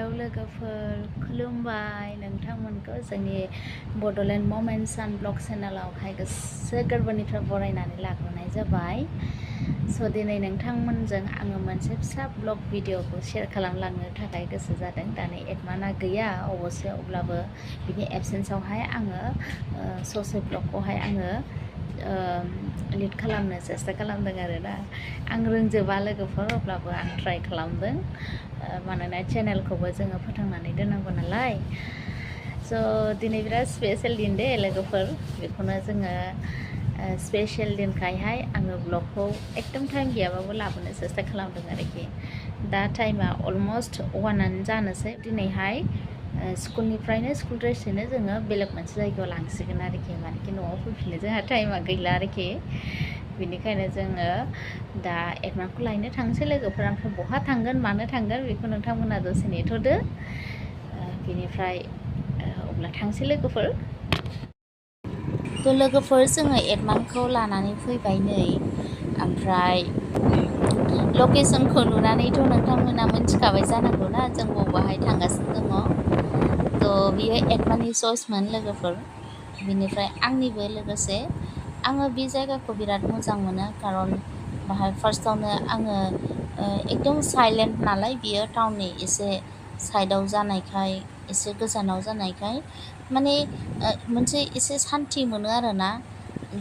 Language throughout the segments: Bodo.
हेलौ लोगोफोर खुलुमबाय नोंथांमोनखौ जोंनि बड'लेण्ड ममेन्ट्स एन्ड ब्लग चेनेलावहाय गोसो गोरबोनिफ्राय बरायनानै लाग्रोनाय जाबाय। स' दिनै नोंथांमोनजों आङो मोनसे फिसा ब्लग भिडिअखौ शेयार खालामलांनो थाखाय गोसो जादों। दानि एडमाना गैया अबस्से, अब्लाबो बिनि एबसेन्सआवहाय आङो ससे ब्लगखौहाय आङो लिड खालामनो सेस्था खालामदों आरोना। आं रोंजोबा लोगोफोर, अब्लाबो आं ट्राइ खालामदों। मानोना चेनेलखौबो जोङो फोथांनानै दोननांगौ नालाय। स' दिनै बिराद स्पेशेल दिन दे लोगोफोर, बेखौनो जोङो स्पेशेल दिनखायहाय आङो ब्लगखौ एकदम टाइम गैयाबाबो लाबोनो सेस्था खालामदों आरोखि। दा टाइमा अलमस्ट 1 जानोसै। दिनैहाय स्कुलनिफ्रायनो स्कुल ड्रेसजोंनो जोङो बेलेग मोनसे जायगायाव लांसिगोन आरोखि, मानेखि न'आव फैफिननो जोंहा टाइमा गैला आरोखि। बेनिखायनो जोङो दा एडमानखौ लायनो थांसै लोगोफोर। ओमफ्राय बहा थांगोन मानो थांगोन बेखौ नोंथांमोना दसे नेथ'दो। बेनिफ्राय अब्ला थांसै लोगोफोर। थ' लोगोफोर जोङो एडमानखौ लानानै फैबाय नै। ओमफ्राय लकेसनखौ नुनानैथ' नोंथांमोना मिन्थिखाबाय जानांगौ ना जों बबेहाय थांगासिनो दङ। थ' बियो एडमाननि चइसमोन लोगोफोर। बिनिफ्राय आंनिबो लोगोसे। आङो बे जायगाखौ बिराद मोजां मोनो, खारन बाहाय फार्स्टआवनो आङो एकदम साइलेन्ट नालाय, बियो टाउननि एसे साइडआव जानायखाय, एसे गोजानाव जानायखाय माने मोनसे एसे सान्थि मोनो आरोना।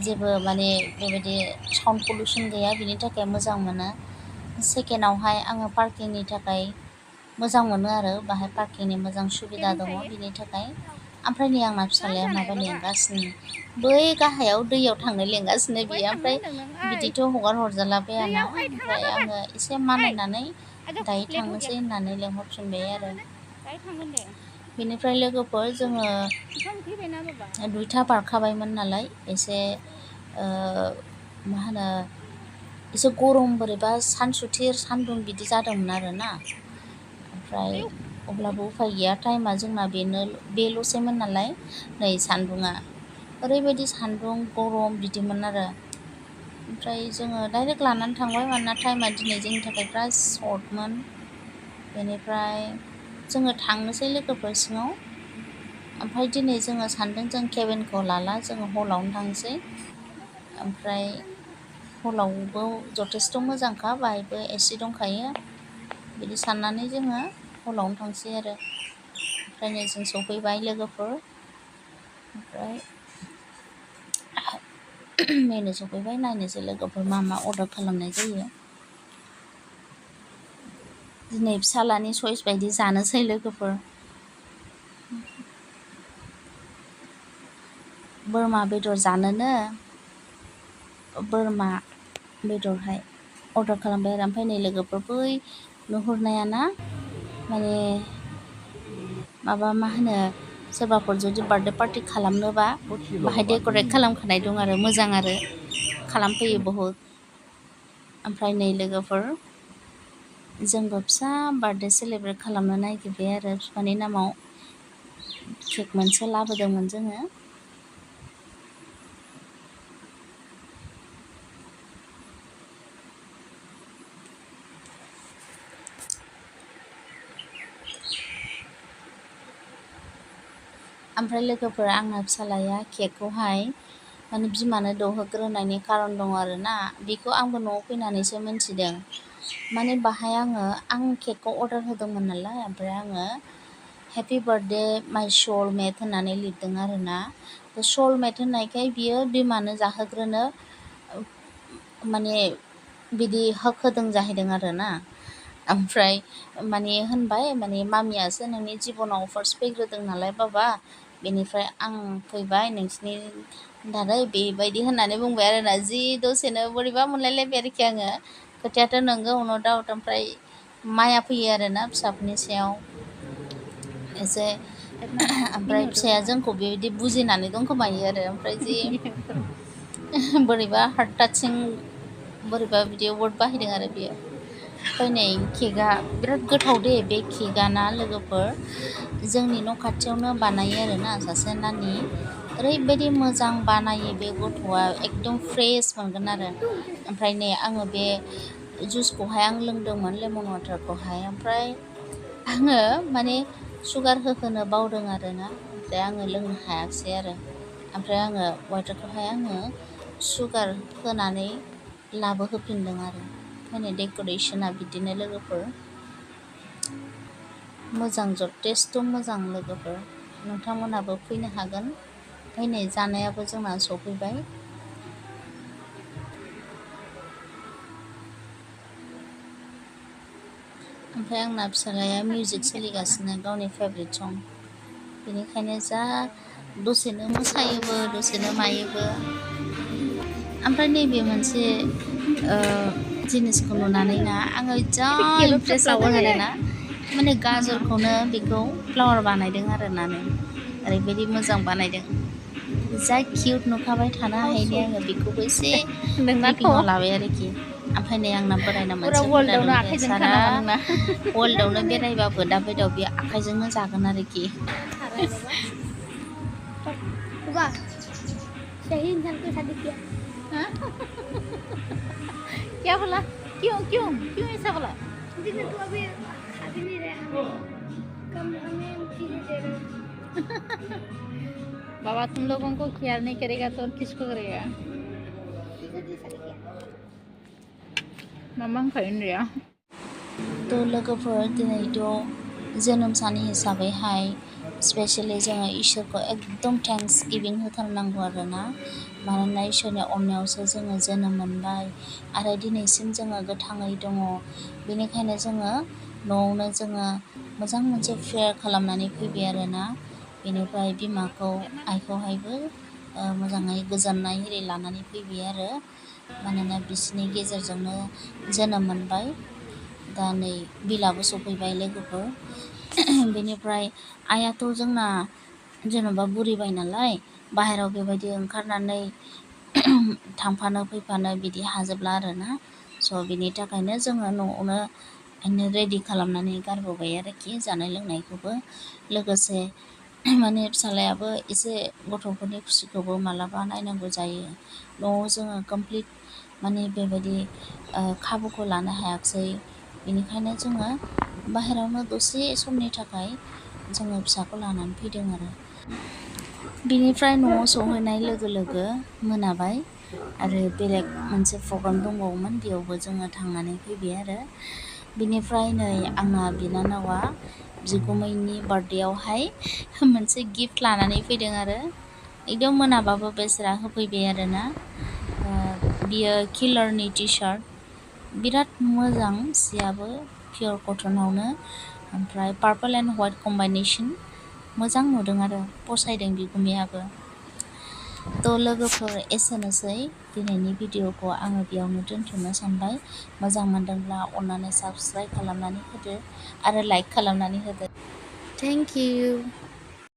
जेबो माने बेबायदि साउन्ड पलिउसन गैया, बिनि थाखाय मोजां मोनो। सेकेन्डआवहाय आङो पार्किंनि थाखाय मोजां मोनो आरो, बाहाय पार्किंनि मोजां सुबिदा दङ बिनि थाखाय। ओमफ्राय नै आंना फिसालाया माबा लेंगासिनो, बै गाहायाव दैयाव थांनो लेंगासिनो बियो। ओमफ्राय बिदिथ' हगार हरजाला बायाना, ओमफ्राय आङो एसे मानायनानै दायो थांनोसै होननानै लेंहरफिनबाय आरो। बेनिफ्राय लोगोफोर जोङो 2टा बारखाबायमोन नालाय, एसे मा होनो, एसे गरम बोरैबा सानसुथिर सान्दुं बिदि जादोंमोन आरोना। ओमफ्राय अब्लाबो उफाय गैया, टाइमा जोंना बेल'सैमोन नालाय। नै सान्दुङा ओरैबायदि सान्दुं गरम बिदिमोन आरो। ओमफ्राय जोङो डाइरेक्ट लानानै थांबाय, मानोना टाइमा दिनै जोंनि थाखाय बिराद सर्टमोन। बेनिफ्राय जोङो थांनोसै लोगोफोर सिङाव। ओमफ्राय दिनै जोङो सानदों जों केबिनखौ लाला, जोङो हलावनो थांसै। ओमफ्राय हलावबो जथेस्थ' मोजांखा, बाहायबो एसि दंखायो। बिदि साननानै जोङो हलावनो थांसै आरो। ओमफ्राय नै जों सफैबाय लोगोफोर। ओमफ्राय मेनु सफैबाय, नायनोसै लोगोफोर मा मा अर्डार खालामनाय जायो। दिनै फिसालानि चइस बायदि जानोसै लोगोफोर। बोरमा बेदर जानोनो बोरमा बेदरहाय अर्डार खालामबाय आरो। ओमफ्राय नै लोगोफोर बै नुहुरनाया ना, माने माबा मा होनो, सोरबाफोर जुदि बार्थडे पार्टि खालामनोबा बाहाय डेक'रेट खालामखानाय दं आरो, मोजां आरो खालामफैयो बहुद। ओमफ्राय नै लोगोफोर जोंबो फिसा बार्थडे सेलेब्रेट खालामनो नागिरबाय आरो। बिफानि नामाव केक मोनसे लाबोदोंमोन जोङो। ओमफ्राय लोगोफोर आंना फिसालाया केकखौहाय माने बिमानो दौहोग्रोनायनि खारन दङ आरोना। बेखौ आंबो न'आव फैनानैसो मिन्थिदों। माने बाहाय आं केकखौ अर्डार होदोंमोन नालाय, ओमफ्राय आङो हेपि बार्थडे माइ सोलमेट होननानै लिरदों आरोना। सोलमेट होननायखाय बियो बिमानो जाहोग्रोनो माने बिदि हक होदों जाहैदों आरोना। ओमफ्राय माने होनबाय, माने मामियासो नोंनि जिबनाव फार्स्ट फैग्रोदों नालाय बाबा, बेनिफ्राय आं फैबाय नोंसिनि दारै, बेबायदि होननानै बुंबाय आरोना। जि दसेनो बोरैबा मोनलायलायबाय आरोखि आङो। खोथायाथ' नंगौ, नो डाउट। ओमफ्राय माया फैयो आरोना फिसाफोरनि सायाव एसे। ओमफ्राय फिसाया जोंखौ बेबायदि बुजिनानै दंखोमायो आरो। ओमफ्राय जि बोरैबा हार्ट टाचिं बोरैबा बिदि वार्ड बाहायदों आरो बियो। ओमफ्राय नै केकआ बिराद गोथाव दे, बे केकआ ना लोगोफोर। जोंनि न' खाथियावनो बानायो आरोना सासे नानि। ओरैबायदि मोजां बानायो बे गथ'आ, एकदम फ्रेस मोनगोन आरो। ओमफ्राय नै आङो बे जुसखौहाय आं लोंदोंमोन, लेमन वाटारखौहाय। ओमफ्राय आङो माने सुगार होहोनो बावदों आरोना, ओमफ्राय आङो लोंनो हायासै आरो। ओमफ्राय आङो वाटारखौहाय आङो सुगार होनानै लाबोहोफिनदों आरो। माने डेक'रेसना बिदिनो लोगोफोर, मोजां जथेस्थ' मोजां लोगोफोर, नोंथांमोनहाबो फैनो हागोन। ओमफ्राय नै जानायाबो जोंना सफैबाय। ओमफ्राय आंना फिसालाया मिउजिक सोलिगासिनो, गावनि फेभरेट सं, बेनिखायनो जा दसेनो मोसायोबो दसेनो मायोबो। ओमफ्राय नैबे मोनसे जिनिसखौ नुनानै ना आङो जा इमप्रेस जादों आरोना, माने गाजरखौनो बेखौ फ्लावार बानायदों आरोना, नै ओरैबायदि मोजां बानायदों, जा किउट नुखाबाय थानो हायैनि आङो बेखौबो एसे क्लिपिङाव लाबाय आरोखि। ओमफ्राय नै आंना बोरायना मोनसे हुदा दं जे सारा वर्ल्डआवनो बेरायबाबो दा बायदियाव बियो आखाइजोंनो जागोन आरोखि। सही इंसान के शादी किया क्या बोला? क्यों क्यों क्यों ऐसा बोला? दीदी तू अभी खा भी नहीं रहे, कम हमें चीजें दे रहे। बाबा तुम लोगों को केयर नहीं करेगा तो और किसको करेगा? मामा खाइन रिया। थ' लोगोफोर, दिनैथ' जोनोम सान हिसाबैहाय स्पेसियेलि जोङो इसोरखौ एकदम थेंक्स गिभिं होथारनांगौ आरोना, मानोना इसोरनि अननायावसो जोङो जोनोम मोनबाय आरो दिनैसिम जोङो गोथाङै दङ। बेनिखायनो जोङो न'आवनो जोङो मोजां मोनसे प्रेयार खालामनानै फैबाय आरोना। बेनिफ्राय बिमाखौ आइखौहायबो मोजाङै गोजोननाय एरि लानानै फैबाय आरो, मानोना बिसोरनि गेजेरजोंनो जोनोम मोनबाय। दा नै बिलाबो सफैबाय लोगोफोर। बेनिफ्राय आइयाथ' जोंना जेन'बा बुरिबाय नालाय, बाहेरायाव बेबायदि ओंखारनानै थांफानो फैफानो बिदि हाजोबला आरोना। स' बिनि थाखायनो जोङो न'आवनो रेडि खालामनानै गारबोबाय आरोखि, जानाय लोंनायखौबो लोगोसे। माने फिसालायाबो एसे गथ'फोरनि खुसिखौबो मालाबा नायनांगौ जायो। न'आव जोङो कमप्लिट माने बेबायदि खाबुखौ लानो हायाखिसै, बेनिखायनो जोङो बाहेरायावनो दसे समनि थाखाय जोङो फिसाखौ लानानै फैदों आरो। बिनिफ्राय न'आव सहैनाय लोगो लोगो मोनाबाय आरो बेलेग मोनसे प्रग्राम दंबावोमोन, बेयावबो जोङो थांनानै फैबाय आरो। बिनिफ्राय नै आंना बिनानावा बिगुमैनि बार्थडेयावहाय मोनसे गिफ्ट लानानै फैदों आरो, एकदम मोनाबाबो बेसोरा होफैबाय आरोना। बियो किलारनि टि सार्ट, बिराद मोजां सियाबो, पियर कटनावनो, ओमफ्राय पार्पल एन्ड व्हाइट कम्बाइनेसन, मोजां नुदों आरो फसायदों बिगुमैयाबो। थ' लोगोफोर, एसेनोसै दिनैनि भिडिअखौ आङो बेयावनो दोनथ'नो सानबाय। मोजां मोनदोंब्ला अननानै साबस्क्राइब खालामनानै होदो आरो लाइक खालामनानै होदो। Thank you.